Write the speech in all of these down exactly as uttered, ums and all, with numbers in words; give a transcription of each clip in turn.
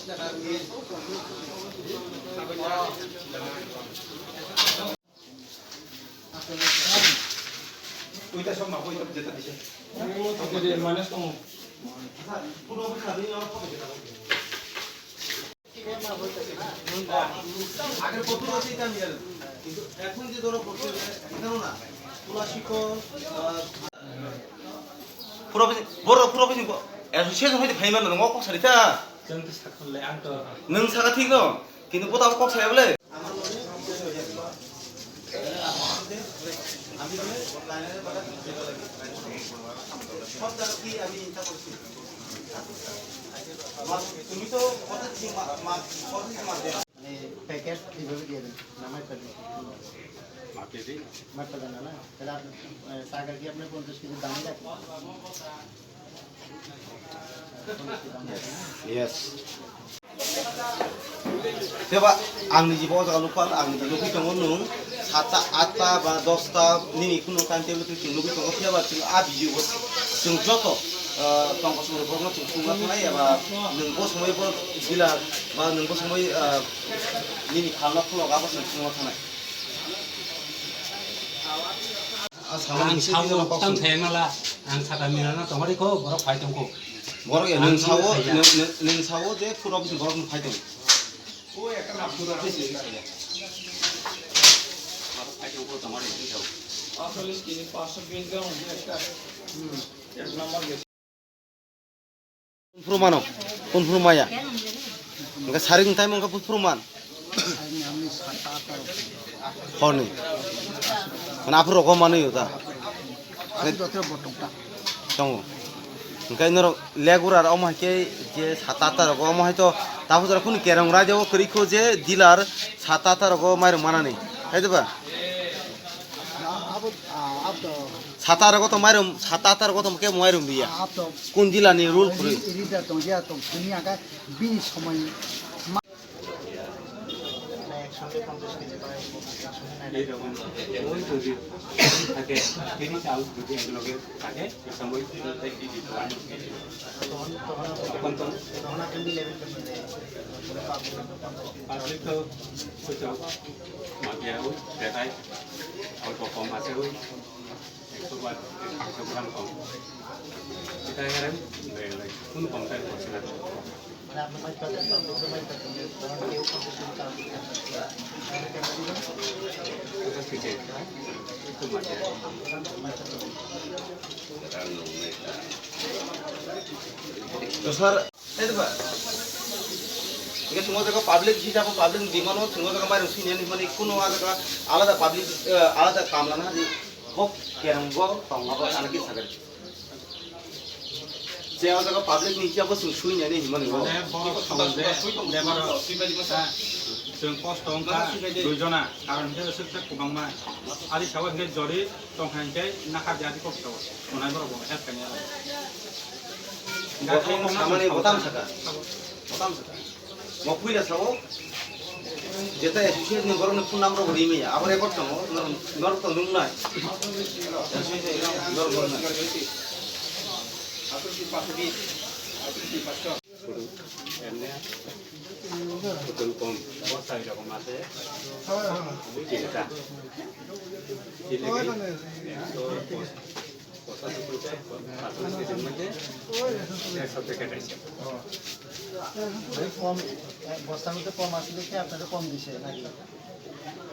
Oita sokma, oita jeta dise. Oke, de, minus tongo. Acha, puro obo khadi, obo khobe jeta. আগে কত আছে এটা আমি জানি না। কিন্তু এখন যে ধরো করতে এটাও না। পুরা শিক্ষক, আহ, পুরা বি-, বড় পুরা বি-, association হইতে ভাই মানে, ও কখন Sarita? Chwng tei sakha le ang to. Nwng sakha thik no, kintu bo tabuk kok saya bole. তুমি তো কথা দিছি, মা-, মা-, কথা দিছি মারতে। মানে প্যাকেট এইভাবে দিয়ে দেন, না মাইর প্যাকেট। মারতে দিই। মাইর প্যাকেট না, না? তাহলে আপনি, মানে, টাকা কি আপনি পঞ্চাশ কেজি দামে রাখেন? Yes. Phiya ba ang ni jibo o jaga nukha, ang ni nugwi tongo nwng satta, atta ba dosta nini kunu time table twi chwng nugwi tongo, phiya ba chwng a video bo chwng joto, ah, tongkosong rok no chwng chwngma thanai eba nwng bo somoi bo dealer ba nwng bo somoi, ah, nini phalna phunuk abo chwng chwngma thanai. Ang sao, tang saya nala, ang saka mirana tongori ko, borok phai tongko. Borok ya, nwng sao, nwng, nwng, nwng sao je phuro bisi borok nwng phai tong. Borok phai tongko tongori, nwng sao. Phuru mano, kun phuru maya. Engka sarik ntai mongka phuru man. Horni. Mana phuru roko mano yuta. Tongo. Engka norok legurar omo hai ke je sata ta roko omo hai to tabu jara kunu kerong raja o kri ko je dealer sata ta roko mairung manani. Hai de ba? Sata rogo tong mairum, sata ata rogo tong kebo mairum biya. Kun jila ni rule khurui. Rida tong, jia tong, sini aga bini somoi ma-, এই রকম ওই যদি থাকে, তিরিশ আউট যদি একলগে থাকে, এই সময় পাবলিক তো হয়তো মাফিয়া ওই দেখায়, অল্প কম আছে ওই। একশো বার, একশো গ্রাম কম। এটা এখানে কোনো কমপ্লেন করছে না। কোথা থেকে? একটু মাঝে। তো স্যার, এই দেখো, এটা তোমার দেখো পাবলিক হিসাবে পাবলিক ডিমান্ড হচ্ছে, তোমার দেখো বাইরে শুনে নি, মানে কোনো আলাদা, আলাদা পাবলিক, আলাদা কামলা না, যে হোক, কেরম গো, তঙ্গা গো, আলাদা কি থাকে? Je o jaga public ni hiya bo chwng sui nai hinmani bo. Mane borok song je lebar, ha, chwng kosto wngkha dui jona, karon hinkhe swk swk kwbangma. Ari sao hinkhe jori tongkha hinkhe nakha de adi kok sao. Sunai borok bo help kanya. Bo samani botam saka. Botam saka. Mo puila sao, jeta associate ni borok ni phone number bo rimaya, abo record tongo, nor-, norok to nung nai. Associate ni norok nung nai. Emne, betul kom, bosta erokom ase. Cinta. Cinta. পঁচাশি পয়সা, পাঁচচল্লিশ কেজির মধ্যে একশো প্যাকেট আছে। ওই কম, এক বস্তার মধ্যে কম আছে দেখে আপনাদের কম দিছে নাকি?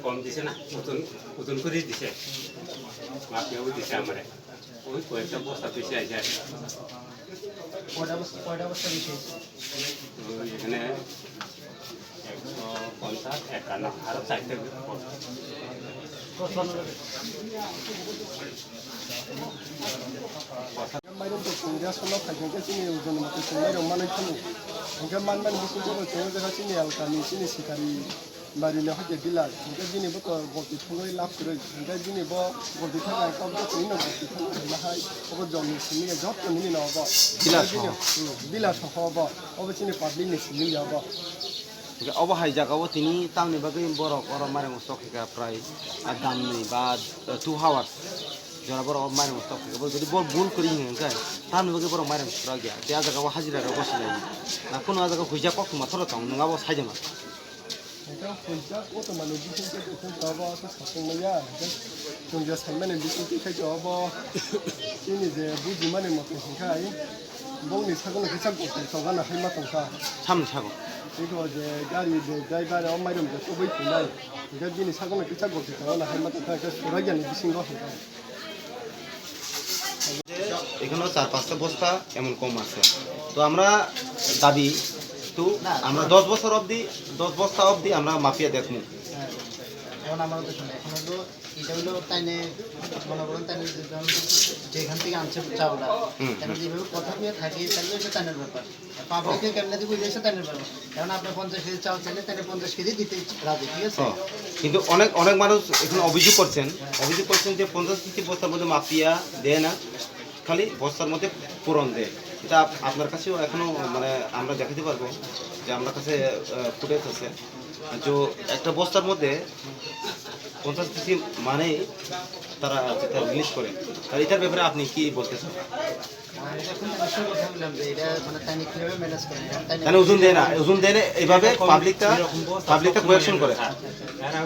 কম দিছে না, ওজন, ওজন করে দিছে। মাপিয়াও দিছে আমারে। ওই কয়েকটা বস্তা বেশি আছে আর কি। কয়টা বস্তা, কয়টা বস্তা বেশি হয়েছে? ওই এখানে একশো পঞ্চাশ, একান্ন, আরো চারটে। Mairum to chwng gas no phai khe chini ojon mate chwng mairum manwi phano. Hinkhe man man bising tebo chwng o jaga chini elkani chini sikari. Mari le hoite dealer, hingke bini bo to golti thangwi lab kwrwi, hingke bini bo golti thangwi ang kok bo chwngno golti thangwi hwnma hai, obo jonni simi ya jotto nini no obo. Dealer soho. Hmm, dealer soho obo, obo chini public ni simi ya obo. Hingke obo hai jaga o tini tamni bagwi borok oro mairango sok hika prai, ah, damni ba, ah, two hours. Jora borok mairum stok khe bo jodi bo bul kwrwi hwnka hwnkhe, tamni bagwi borok mairum stok ya. Tei ah jaga o hajira rok bo sinai. Na kuno ah jaga huijak koktwma thoro tong, nwng abo sai de ma. Hwnkhe huijak koktwma ni bising twi twi abo khe sapung manya. Hwnkhe chwng je saimani bising twi khai tongo bo chini je bujimani moto hwnkhe bongni sagono kisa gotwi tongana hai ma tongkha. Samni sago. Tei o je gari je driver o mairum je tubui tongnai. Hwnkhe bini sagono kisa gotwi tongana hai ma tongkha. Hwnkhe suraiyani bisingo hwnkhe. এখানেও চার পাঁচটা বস্তা এমন কম আছে। তো আমরা দাবি, তো আমরা দশ বছর অবধি, দশ বস্তা অবধি আমরা মাফিয়া দেখবো। হ্যাঁ, এখন আমার তো শুনে, এখন হলো, এটা হলো তাইনে, মনে করুন তাইনে যে ধরুন যেখান থেকে আনছে চাউলটা, হুম, তাহলে হুম। যেভাবে কথা দিয়ে থাকে, তাহলে হচ্ছে তাইনের ব্যাপার। পাবলিকে কেমনে দিব, এটা হচ্ছে তাইনের ব্যাপার। কারণ আপনি পঞ্চাশ কেজি চাউল চাইলে, তাইনে পঞ্চাশ কেজি দিতে রাজি, ঠিক আছে? হ্যাঁ। কিন্তু অনেক, অনেক মানুষ এখানে অভিযোগ করছেন, অভিযোগ করছেন যে পঞ্চাশ কেজি বস্তার মধ্যে মাফিয়া দেয় না, খালি বস্তার মধ্যে পূরণ দেয়। এটা আপ-, আপনার কাছেও এখনো মানে আমরা দেখাতে পারবো যে আমার কাছে, আহ, ফুটেজ আছে। তো একটা বস্তার মধ্যে পঞ্চাশ কেজি মানেই তারা যেটা রিলিজ করে, আর এটার ব্যাপারে আপনি কি বলতে চান? আর এটা খুব সুন্দর কথা বললাম যে এটা মানে তাইনে কিভাবে ম্যানেজ করে, এটা তাইনে তাহলে ওজন দেয় না, ওজন দেয় না, এইভাবে এরকম, পাবলিকটা, এরকম বস্তা পাবলিকটা সবসময় কলেকশন করে। এরা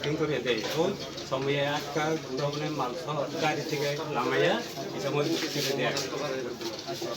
কিন্তু রে দেয়, ওই সময়ে একটা গোডাউনের মাল সহ গাড়ি থেকে লামাইয়া এই সময় ছেড়ে দেয়।